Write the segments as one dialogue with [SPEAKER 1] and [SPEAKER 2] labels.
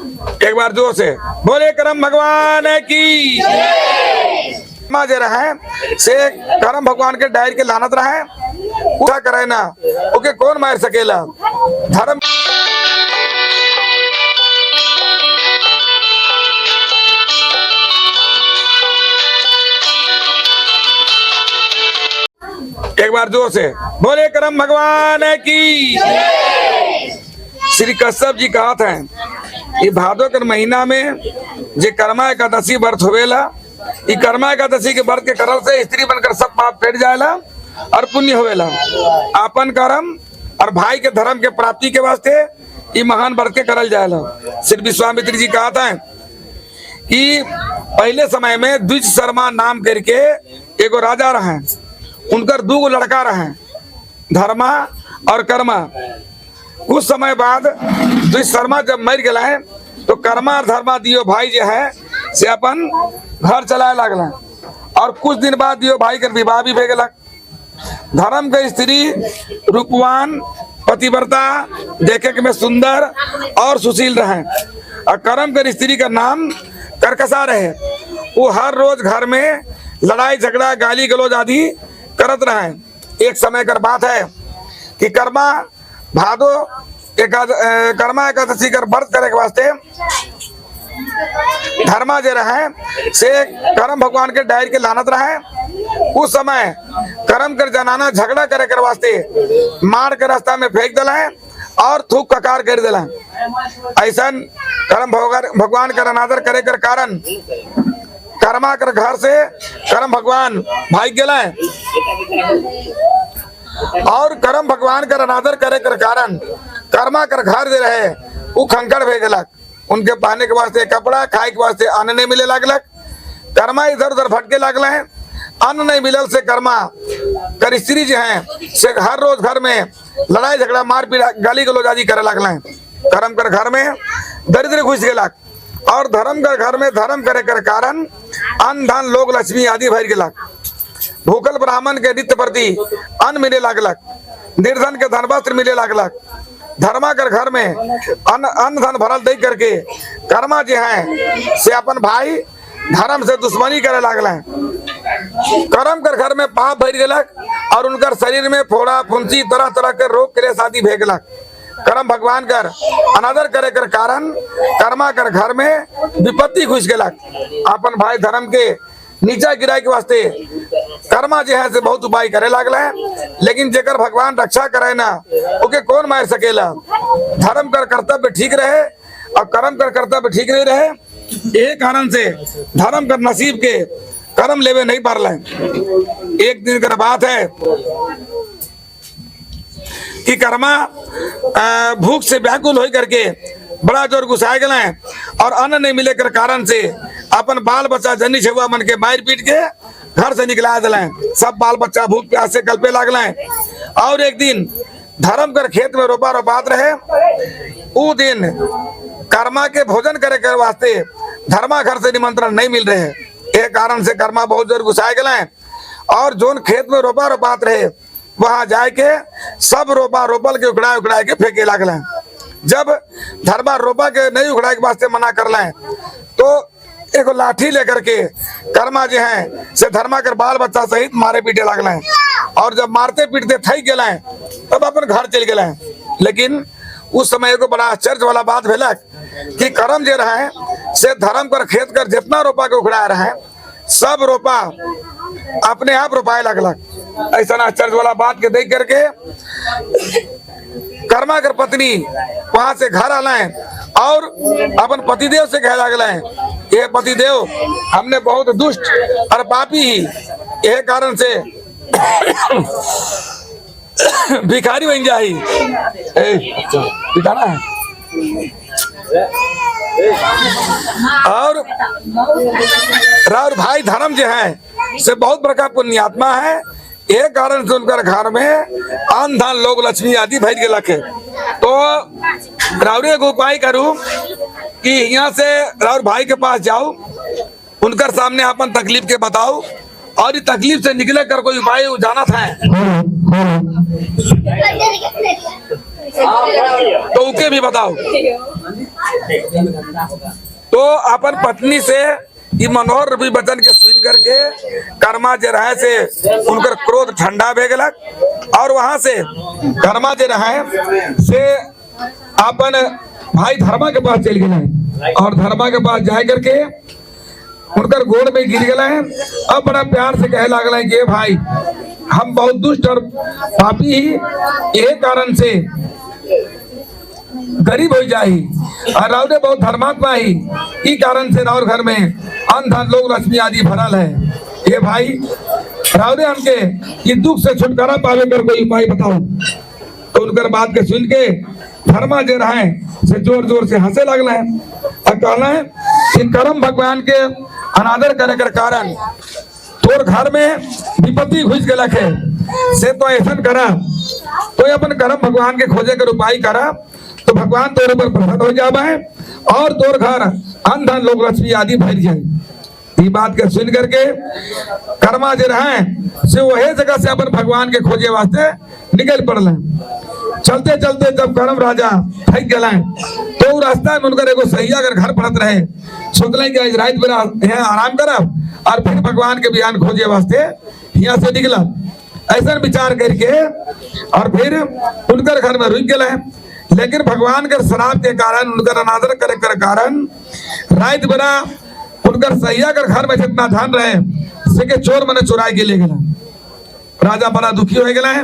[SPEAKER 1] एक बार जोर से बोले करम भगवान की। माँ जे रहे से करम भगवान के डायर के लानत रहे, पूरा करे ना ओके कौन मार सकेला। धर्म एक बार जोर से बोले करम भगवान की। श्री कश्यप जी कहत हैं ये भादो के महीना में जे कर्मा एकादशी व्रत होवेला, ई कर्मा एकादशी के व्रत के करल से स्त्री बनकर सब पाप कट जाएला और पुण्य होवेला। आपन कर्म और भाई के धर्म के प्राप्ति के वास्ते ई महान व्रत के करल जाएला। श्री विश्वामित्र जी कहत हैं कि पहले समय में द्विज शर्मा नाम करके एगो राजा रहे, उनकर दू गो लड़का रहे, धर्मा और कर्मा। कुछ समय बाद द्विज शर्मा जब मर गए है तो कर्मा और धर्मा दियो भाई जो है से अपन घर चलाए लागल और कुछ दिन बाद दियो भाई के विवाह भी भे गलक। धर्म के स्त्री रूपवान, पतिव्रता, देखे के में सुंदर और सुशील रहे और कर्म के स्त्री का नाम करकसा रहे। वो हर रोज घर में लड़ाई झगड़ा गाली गलौज आदि करत रहे। एक समय कर बात है कि कर्मा भादो कर्मा एकादशी कर व्रत करे के वास्ते धर्मा जे रहे से कर्म भगवान के डायर के लानत रहे। उस समय कर्म कर जनाना झगड़ा करे कर वास्ते मार के रास्ता में फेंक दिला है और थूक ककार कर दिला। ऐसा कर्म भगवान कर अनादर करे कर कारण कर्मा कर घर से कर्म भगवान भाग गया है और कर्म भगवान कर अनादर करे कर कारण कर्मा कर घर दे रहे उ खंकड़ भे गलक। उनके पहने के वास्ते कपड़ा, खाए के वास्ते अन्न नहीं मिले लागलक। कर्मा इधर उधर भटके लागल है, अन्न नहीं मिलल से कर्मा कर स्त्री जो है से हर रोज घर में लड़ाई झगड़ा मारपीट गाली गलौज आदि करे लागल है। कर्म कर घर में दरिद्र घुस गेलक और धर्म कर घर में धर्म करे कर कारण अन्न धन लोग लक्ष्मी आदि भर गेलक। भूखल ब्राह्मण के नित्य प्रति अन्न मिले लागलक, निर्धन के धन वस्त्र मिले लागलक। धर्मा कर घर में अन्न अन्न धन भरल दे करके कर्मा जो है से अपन भाई धर्म से दुश्मनी करे लागल है। कर्म कर घर में पाप भर गेलक और उनकर शरीर में फोड़ा फुंसी तरह तरह के रोग क्लेश आदि भे गेलक। कर्म भगवान कर अनादर करे कर कारण कर्मा कर घर में विपत्ति घुस गेलक। अपन भाई धर्म के नीचा गिराए के वास्ते कर्मा जो है से बहुत उपाय करे लागल है, लेकिन जेकर भगवान रक्षा करे ना ओके कौन मार सकेला। धर्म कर कर्तव्य ठीक रहे और कर्म कर कर्तव्य ठीक नहीं रहे, यही कारण से धर्म कर नसीब के कर्म लेवे नहीं पारल है। एक दिन कर बात है कि कर्मा भूख से व्याकुल हो करके बड़ा जोर गुस्साए गए और अन्न नहीं मिले कर कारण से अपन बाल बच्चा जनी छुआ मन के मार पीट के घर से निकला दिल। सब बाल बच्चा भूख प्यास से कल्पे लागल। और एक दिन धर्म कर खेत में रोपा रोपात रहे, ऊ दिन कर्मा के भोजन करे के वास्ते धर्मा घर से निमंत्रण नहीं मिल रहे। एक कारण से कर्मा बहुत जोर गुस्साए गए और जोन खेत में रोपा रोपात रहे वहां जाए के सब रोपा रोपल के उखड़ा उखड़ा के फेंके लागल। जब धर्मा रोपा के नहीं उखड़ा के वास्ते मना कर लाए तो एगो लाठी लेकर के कर्मा जो है से धर्मा कर बाल बच्चा सहित मारे पीटे लागल। और जब मारते पीटते थक गए तब अपन घर चल गए। लेकिन उस समय एगो बड़ा आश्चर्य वाला बात भेलक कि कर्म जे रहे से धर्म कर खेत कर जितना रोपा के उखड़ा रहे सब रोपा अपने आप रोपाए लगलक। ऐसा आश्चर्य वाला बात के देख करके कर्मा कर पत्नी वहां से घर आलाए और अपन पतिदेव से कहे लागल, ये पतिदेव हमने बहुत दुष्ट और पापी ही, यह कारण से भिखारी बन जाही। ए, अच्छा, भिखारा है। और राउर भाई धर्म जो है से बहुत बड़का पुण्यात्मा है, एक कारण से उनकर घर में अन्न धन लोग लक्ष्मी आदि भर गेलक है। तो राउरे एगो उपाय करू कि यहाँ से राउर भाई के पास जाओ, उनकर सामने अपन तकलीफ के बताओ और ये तकलीफ से निकले कर कोई उपाय जाना था तो उके भी बताओ। तो अपन पत्नी से ये मनोहर रूपी वचन के सुन करके कर्मा जे रहे से उनकर क्रोध ठंडा भे गलक और वहां से कर्मा जे रहे से अपन भाई धर्मा के पास चल गए और धर्मा के पास जाए करके उनकर गोड़ में गिर गए हैं। अब बड़ा प्यार से कहे लागल है कि "ए भाई, हम बहुत दुष्ट और पापी ही, यही कारण से गरीब हो जाही और राउरे बहुत धर्मात्मा ही, ई कारण से राउर घर में अन्न धन लोग लक्ष्मी आदि भरल है। ये भाई, राउरे हमके ये दुख से छुटकारा पावे कर कोई उपाय बताओ।" तो उनकर बात के सुन के धर्मा जे रहे से जोर जोर से हंसे लगल है और कहना है कि कर्म भगवान के अनादर करे के कारण तोर घर में विपत्ति घुस गलक है। से तो ऐसा करा, तो अपन कर्म भगवान के खोजे कर उपाय करा तो भगवान तोरे पर प्रसन्न हो जावा है और तोर घर अन्न धन लोग लक्ष्मी आदि भर जाए। ये बात के सुन करके कर्मा जे रहे से वही जगह से अपन भगवान के खोजे वास्ते निकल पड़ल। चलते चलते जब करम राजा थक गए तो उ रास्ता में उनकर एगो सहिया अगर घर पड़त रहे। सोचल कि आज रात बेरा यहाँ आराम करब और फिर भगवान के बिहान खोजे वास्ते यहाँ से निकला। ऐसा विचार करके और फिर उनकर घर में रुक गए। लेकिन भगवान के श्राप के कारण, उनकर अनादर करे के कारण रात बेरा उनकर सहिया कर घर में जितना धन रहे से के चोर मने चुराए के ले गए। राजा बड़ा दुखी हो गया है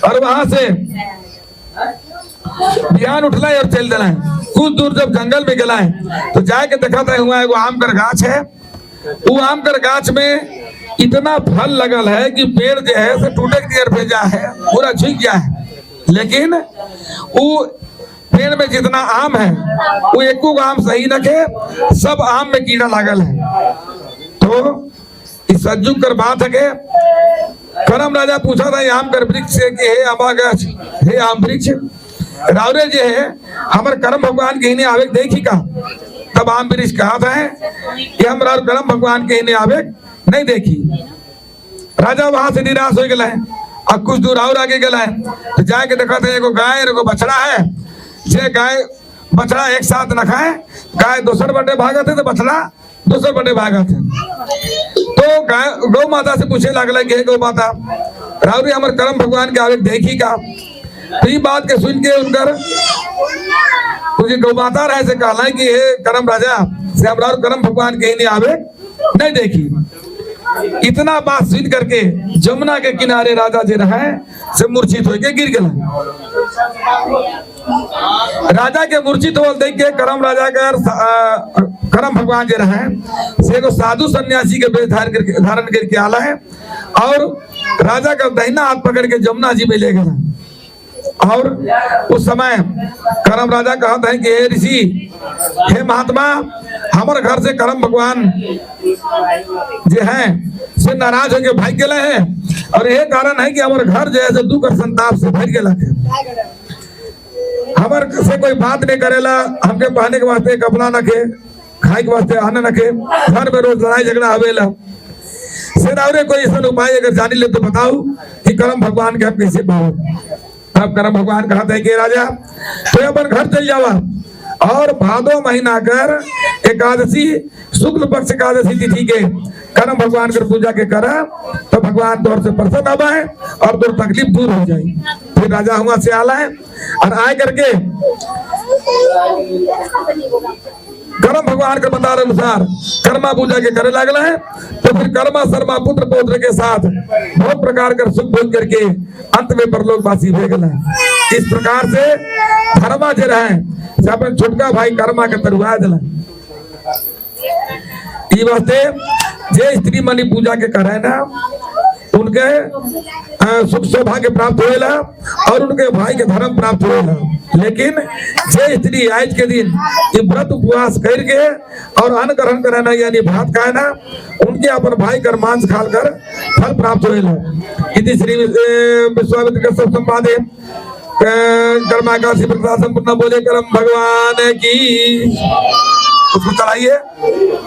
[SPEAKER 1] और वहां से बिहान उठला और चल दिला। कुछ दूर जब जंगल में गला है तो जाके देखा था, हुआ एगो आम कर गाछ है। वो आम कर गाछ में इतना फल लगल है कि पेड़ जो है से टूटे के दियर भेजा है, पूरा झुक गया है। लेकिन वो पेड़ में जितना आम है, वो एको आम सही न के, सब आम में कीड़ा लागल है। तो इस सतयुग कर बात है के करम राजा पूछा था आम कर वृक्ष से कि हे आमा गाछ, हे आम वृक्ष, रावरे जे है हमर करम भगवान के इन्हें आवे देखी का? तब आम वृक्ष कहा था कि हमरा करम भगवान के इन्हें आवे नहीं देखी। राजा वहां से निराश हो गया है और कुछ दूर और आगे गया है तो जाके देखा था, एगो गाय और एगो बछड़ा है। जे गाय बछड़ा एक साथ न खाए, गाय दोसर बटे भागत है तो बछड़ा दोसर बटे भागत है। तो गाय गौ माता से पूछे लागल कि हे गौ माता, राउरी हमर करम भगवान के आवे देखी का? तो ये बात के सुन के उनकर तुझे गौ माता रहे से कहला कि हे करम राजा, से हमरा करम भगवान के ही आवे नहीं देखी। इतना बात सुन करके जमुना के किनारे राजा जे रहे से मूर्छित होके गिर गए। राजा के मूर्छित होल देख के करम राजा कर करम भगवान जे रहे से एगो साधु सन्यासी के वेश धारण करके आला है और राजा का दहिना हाथ पकड़ के जमुना जी में ले गए। और उस समय करम राजा कहत है कि हे ऋषि, हे महात्मा, हमारे घर से करम भगवान जे हैं से नाराज होके भाग गए हैं और यह कारण है कि हमारे घर जो है से दुख और संताप से भर गया है। हमार से कोई बात नहीं करेला, हमके पहने के वास्ते कपड़ा न के, खाए के वास्ते अन्न न के, घर में रोज लड़ाई झगड़ा हवेला। से रावरे कोई ऐसा उपाय अगर जानी ले तो बताओ कि करम भगवान के हम कैसे पाओ। तब करम भगवान कहते हैं कि राजा, तो अपन घर चल जावा और भादो महीना कर एकादशी, शुक्ल पक्ष एकादशी तिथि के करम भगवान कर पूजा के करा तो भगवान तोर से प्रसन्न आवा है और तोर तकलीफ दूर हो जाए। फिर राजा हुआ से आला है और आए करके करम भगवान के बता अनुसार कर्मा पूजा के करे लागल है। तो फिर कर्मा शर्मा पुत्र पौत्र के साथ बहुत प्रकार का सुख भोग करके अंत में परलोकवासी हो गए। इस प्रकार से धर्मा जे रहे से अपन छोटका भाई कर्मा के तरुआ दिला। ई वास्ते जे स्त्री मनी पूजा के करे ना, उनके सुख सौभाग्य प्राप्त होएला और उनके भाई के धर्म प्राप्त होएला। लेकिन जे स्त्री आज के दिन ये व्रत उपवास करके और अन्न ग्रहण कराना यानी भात खाए ना, उनके अपन भाई कर मांस खाल कर फल प्राप्त होएला। इति श्री विश्वामित्र कश्यप संवादे कर्माकाशी प्रसाद संपूर्ण। बोले करम भगवान की। उसको चलाइए।